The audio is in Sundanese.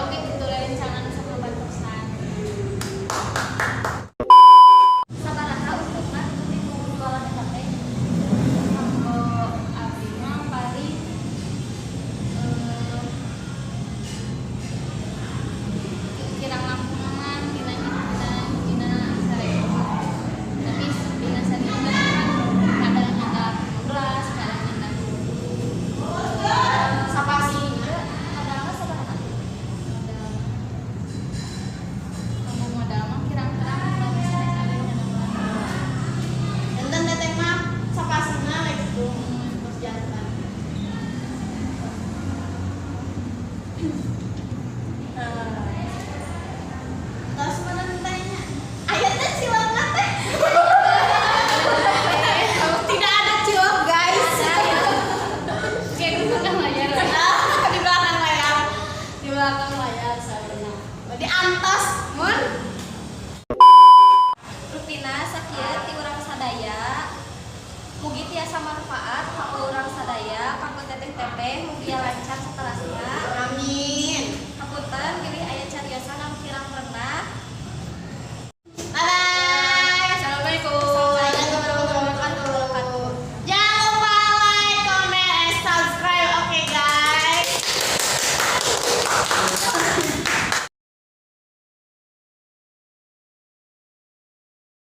Oge gitu rerencangan sok ngabantosan. Sabaraha untungna ti jualan eta teh? Kanggo abdi mah paling kirang langkung mah dina 1.000, tapi dina 1.000 kan kadang nyandak 15, kadang nyandak 20. Sapasih. Modalna sabaraha? Modal, kanggo modal mah kirang-kirang berarti sanes abdi nyandak. Janten teteh mah sapasihna we gitu. Terus janten. Terus mana tanya? Aya teh cilokna teh. Tidak ada cilok, guys. Kayak di belakang layar. Ah, di belakang layar. Di belakang layar saurna. Berarti antos mun. Rupina sakieu ti urang sadaya. Mugi tiasa manfaat kanggo urang sadaya, kanggo teteh-teteh mugi lancar.